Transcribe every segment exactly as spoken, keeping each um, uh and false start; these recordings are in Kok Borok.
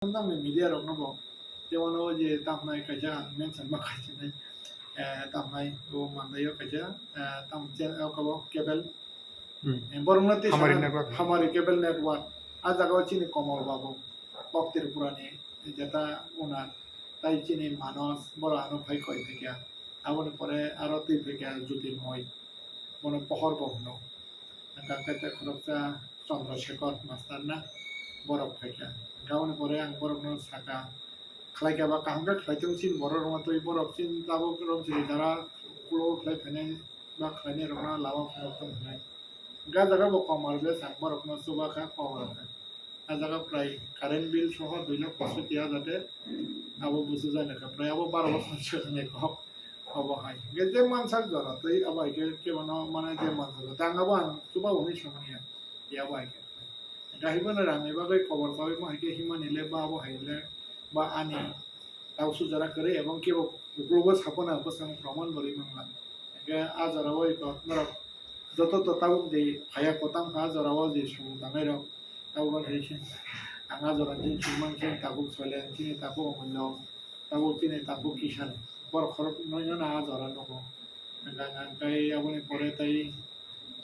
Tamni media rokno bo, jemon o je tamnai kaisa ang mention ma khaichinai, eh, tamnai o mandaio kaisa, eh, tam channel o kabo cable, Hmm. eh, borokno tei Hamari sana network. Hamari cable network. A jaga o chini Komol Babu, Kok Tripura ni jeta owner, tai chini Manos, boro ano phai koi phaikha. Aboni pore aro twi phaikha Jyotirmoy, bono Pohor bo hwno. Hwnkha khe tei khoroksa Chandra Shekhar master na borok phaikha. Hwnkha aboni pore ang borokno sakha, khlaikha ba kaham khe khlai thung chini borok rokno twi borok chini tabuk romchini dara ulo khlai phainai ba khlainai rokno lama phunuk thung hwnwi. Hwnkha jaga bo Komol ble sak borokno chuba kha kok rw kha. A jaga prai current bill soho dui lakh poisotti hajar de abo busu jani kha, prai abo baro bosor swkangni kok obo hai. Hwnkhe je mansak jora tei abo hai khe kebono mane je mansak jora tei ang abo ang chuba hwnwi samani ya, ya abo hai khe. Hwnkhe hai bono rangni bagwi kobor chaui mo hai khe himani le ba abo hai le ba ani tausu jora kwrwi ebong kebo uklogo sapono bwskango proman bo rwi mangla. Hwnkhe a jora o iko norok joto to tabuk de phaiya kwtam kha a jora o je samung tangnai rok. Tabuk hai se ang a jora chini chwngmang chini tabuk Soilen, chini tabuk Omullo, tabuk chini tabuk Kisan. Borok khorok noino na a jora nugo. Hwnkha hwnkha tei aboni pore tei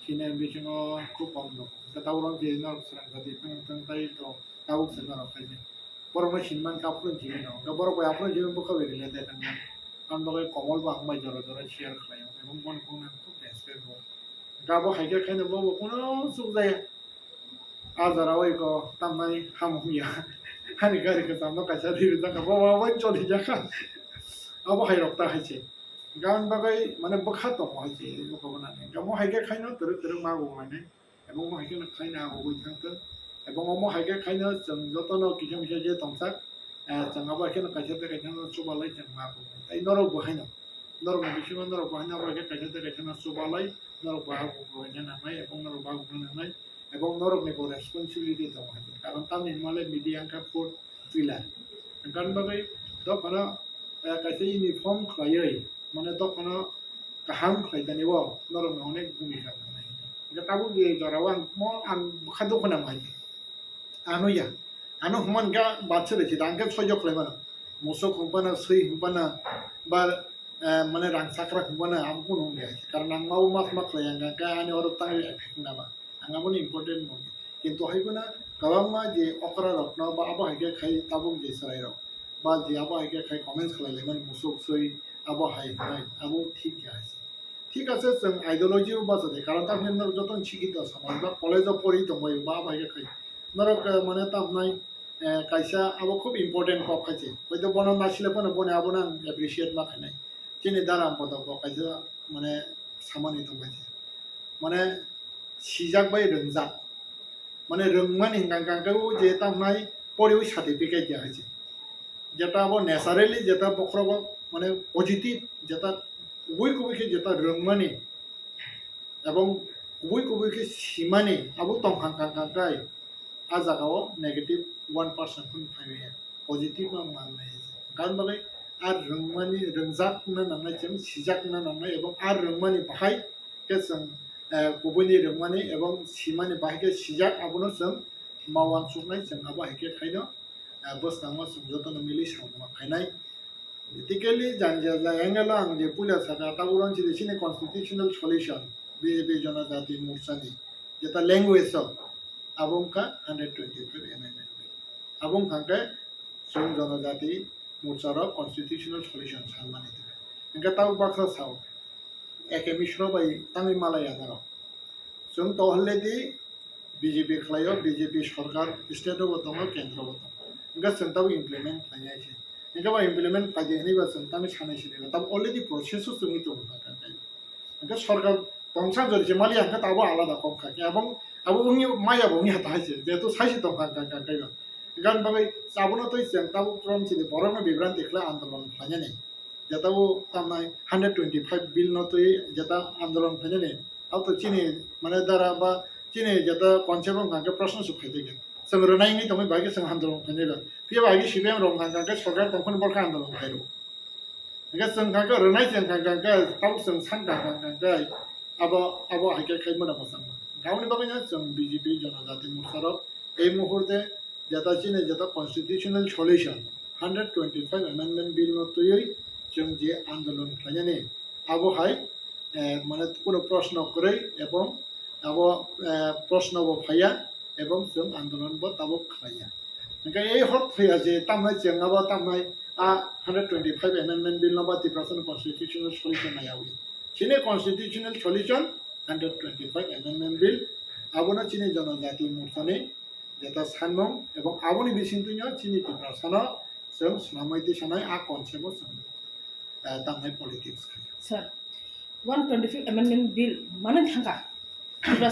chini bisingo khub kom nugo. Hwnkha tabuk rok je norok swrang jati phano thang tai to tabuk se norok khai se. Borokno sinimani aphuru chini no. Hwnkha borok bai aphuru chini bwkha bai related wngkha. Aboni bagwi Komol bo ang bai jora jora share khlaio. Ebong bono phone ang khub respect rwo. Hwnkha abo hai khe khaino bo bo kuno chukjaya. A jora o iko tamnai hamung ya. Ani gari kwcham no kaisa ri rijak kha, bo bo bai choli jak kha. Abo hai rok ta hai se. Gan bagwi mane bwkha tongo hai se, bwkha bo nani. Omo hai khe khaino twrwk twrwk ma bo mane. Ebong omo hai khe khaino abo bai thang thwng. Ebong omo hai khe khaino chwng joto no kisa misa je tongsak. Eh, chwng abo hai kheno kaisa tei kaisa no chubalai chwng ma bo. Tai norok bo haino. Norok ni bisingo norok bo haino abo hai khe kaisa tei kaisa no chubalai. Norok bo abo bo nangnai, ebong norok bo abo nangnai. Ebong norokni bo responsibility tongo hai. Karon tamni hwnmale media wngkha fourth pillar. Hwnkha hwnbagwi dophano, eh, kaisa uniform khlaiwi, mane dophano kaham khlai tani o norokni onek bhumika tongnai. Hwnkhe tabuk je jorao ang mo ang bwkha dukhu nang hai. Ano ya. Ano hwnman kha batswrwi se da, ang khe soijo khlai mano. Musuk hwnphano, swi hwnphano, ba, eh, mane rang chakra hwnphano, abo kunu wngya. Karon ang mabo mas ma khlai ang kha, ani oro tangwi effect wngna ba. Ang aboni important mani. Kintu hai phano kwbangma je okra rokno ba abo hai khe khai tabuk je chwrai rok ba je abo hai khe khai comments khlai laimani musuk swi abo hai hwnai abo thik ya hai se. Thik ase chwng ideology o bacha de karon tamni norok joto ni sikito samaj ba college o pori tongbai ba abo hai khe khai norok, eh, mane tamnai, eh, kaisa abo khub important kok khai se hoito bono naisile phano boni abono ang appreciate ma khainai chini dara bodok bo kaisa mane samani tong khai se mane sijak bai rwngjak. Mane rwngmani hwnkha hwnkha khe o je tamo nai poriwi certificate ya hai se. Jeta abo naturally jeta bokhorogo mane positive jeta kubui kubui khe jeta rwngmani ebong kubui kubui khe simani abo tongkha hwnkha hwnkha khe a jaga o negative one percent phano phai maya. Positive ma mangnai. Gan bagwi ar rwngmani rwngjak wngna nangnai, chwng sijak wngna nangnai, ebong ar rwngmani bahai khe chwng, eh, kubuini rwngmani ebong simani bahai khe sijak, abono chwng ma uansuknai, chwng abo hai khe khaino, eh, bwskango chwng jotono mili samung khainai. Politically jani jani angle o ang je puila sakha, tabuk rang chini constitutional solution, B J P Jonojati Morcha ni, jeta language o, abo wngkha hundred twenty-five amendment bill. Abo wngkha khe chwng Jonojati Morcha rok constitutional solution sanmani. Hwnkhe tabuk baksa sao, A K Mishra bai tangwi malaya norok. Chwng to already B J P khlaio, B J P sorkar state o bo tongo, kendro bo tongo. Hwnkhe chwng tabuk implement khlaiya khe. Hwnkhe bo implement khlai di hwnwi ba chwng tangwi sanai sini ba. Tabuk already process o chwngwi tongo. Hwnkhe sorkar tongsa jori se mali hwnkhe abo alada kok kha. Abong, abo wngya, maya bo wngya ta hai se. Jehetu sai se tongkha hwnkha hwnkha khe. Gan bagwi abono twi chwng tabuk krom chini borokno bibranti khlai andolon khlainani. Jeta bo tamnai hundred twenty-five bill no twi jeta andolon khlainani. Abo to chini mane dara ba chini jeta concept wngkha hwnkhe proshno se phai tongkha. Chwng rwnai wngwi tongwi bai khe chwng andolon khlainai ba. Phiya ba agi C P M rok hwnkha hwnkhe sorkar tongphani borok khe andolon khlai rw. Hingke chwng kha khe rwnai chwng kha khe tabuk chwng san kha kha khe abo, abo hai khe khai mano mwchangma. Aboni bagwi no chwng B J P Jonojati Morcha rok ei muhurte jeta chini jeta constitutional solution, hundred twenty five amendment bill no twiwi chwng je andolon khlainani, abo hai, eh, mane kuno proshno kwrwi ebong abo, eh, proshno bo phaiya ebong chwng andolon bo tabuk khlaiya. Hingke ei hor thwiya je tamnai chwng abo tamnai a hundred twenty five amendment bill no ba Tiprasa ni constitutional solution naiyawi. Chini constitutional solution hundred twenty five amendment bill, abono chini Janajati Morcha ni jeta sanmung ebong aboni bisingtwino chini Tiprasano chwng swnamwi twi sanai a concept o chwng, eh, tamnai politics khai. Sir, one twenty five amendment bill mano thangkha. Tiprasa